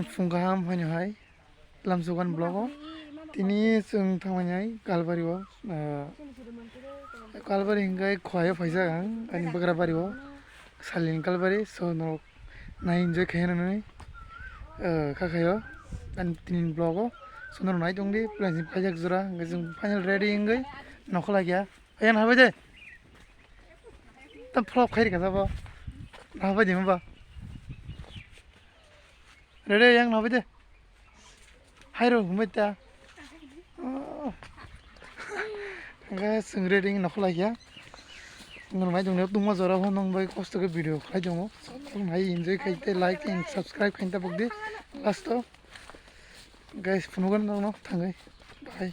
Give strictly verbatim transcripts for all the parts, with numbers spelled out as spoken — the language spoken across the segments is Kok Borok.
Phung kaham haino hai Lamsugan vlog o. Tini chwng thangmani hai Kalbari o, ah, Kalbari hingkai Khowai o phaijak ang, ani Bagrabari o. Salin Kalbari, so norok nai enjoy khaina nai, ah, kha khaio. Ani tini vlog o, so norok nai tongdi, plan si phaijak jora, hingke chwng final ready wngwi nokholai kha. Ayan habai de. Tam flop khairi kasa bo. Habai de hamba. Ready yang habai de. Hairo hamba ta. Oh. Guys, chwng ready wngwi nokholai kha. Norok nai tongdi, tungma jora o nong bai kosto khe video khlai tongo. Nai enjoy khai tei like and subscribe khai ta bokdi. Last o. Guys, phunukgwno nokno thangwi. Bye.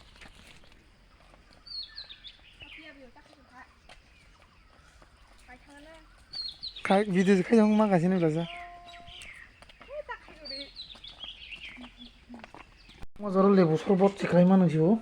Khai video khai jong ma kaisa ni blasa. Ma jora lebu sorbot si khai ma nang sibo.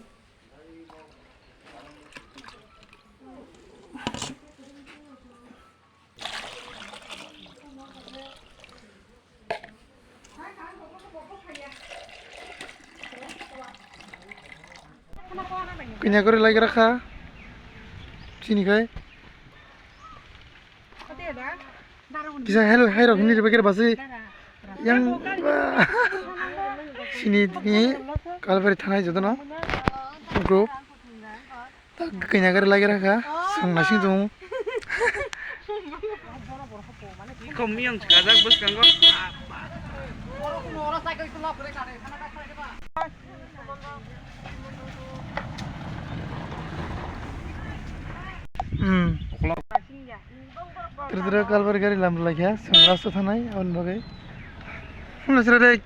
Kanya kori lai gra kha. Chini khai. Kisa hello hai rok ni riba kira basi. Yang sini ni Kalbari thanai jodono group. Ta kanya kori lai gra kha. Sang nasing tung. Kom yang kajak bus kanggo. Hmm. Tere tere Kalbari gari lam lai kha, seng last o thanai, aboni bagwi. Hum, lesra dei.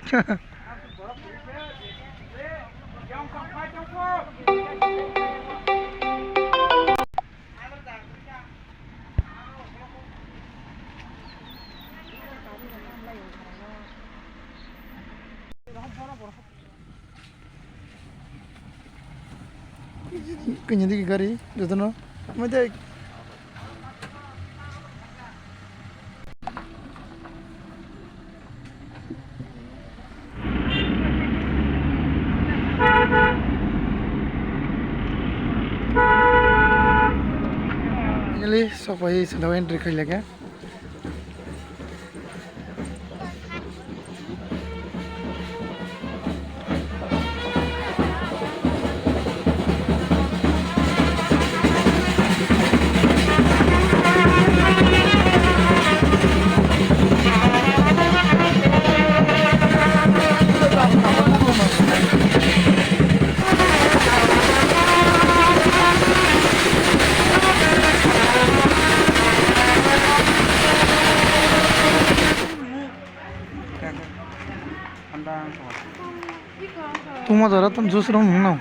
Kanya digi gari, jotono. Mate. Finally, sok pai sanda entry khai lage. Tungma jora tong juice rong nung nang.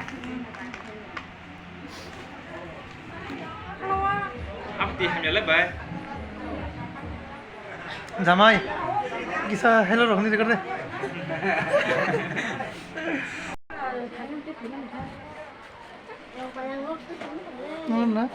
Abdi hamya le bai. Jamai, kisa hello rok ni record de. No, na.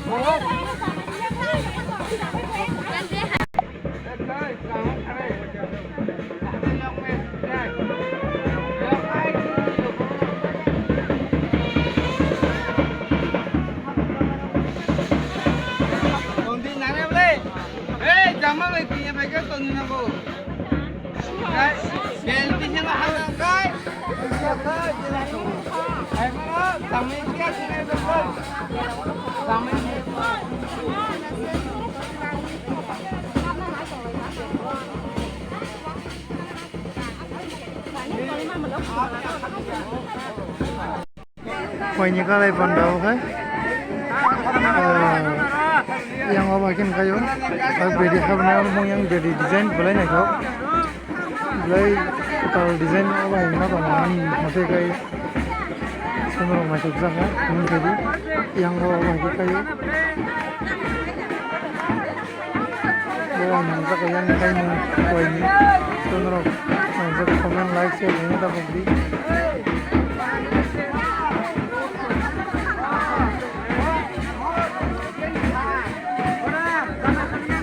Tongdi nane ble. Hey, jama bai kiye bai ka tongdi na bo. Hey, bel ti se ba ha kai. Hey, ma, tami kiya sine bai. Tami. Koini kalai panda o khai. Yang oba kin kayo. Bak bedi habna mong yang bedi design belai naikho. Belai tal design oba hingna tong ani hote kai. Sunrok naisuk jaka mung kedi. Yang oba kin kayo. Bo ang nang jaka yang kai mung koini. Sunrok nang jaka comment like share ni ta bukdi.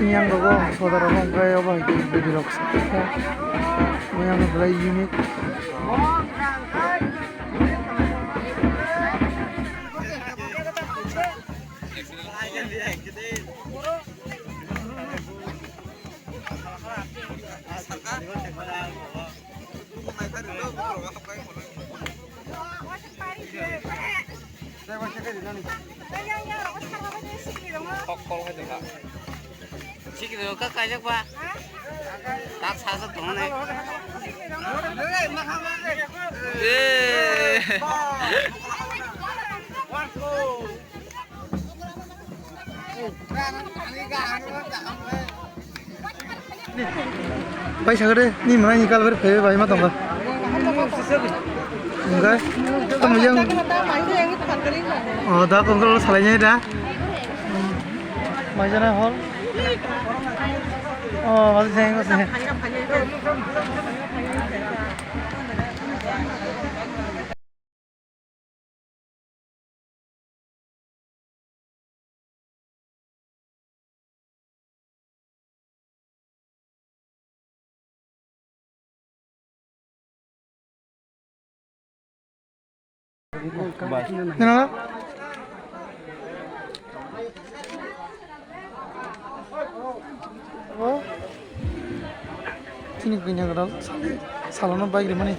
Yang rogo ang soda rogo ang kai oba hai video rok sa. Yang belai unique. Kok kol hai tongkha. Sikri ka kaijak ba. Tak sajak tong ne. Eh. Bai sagade ni mana ni kalber phai bai ma tongkha. Enggak. Tamo yang. Oh, da kongkol salai ni da. Mai jana hol. Oh, masih sayang masih. Nana? Oh. Chini kanya kadal salono bike rimani.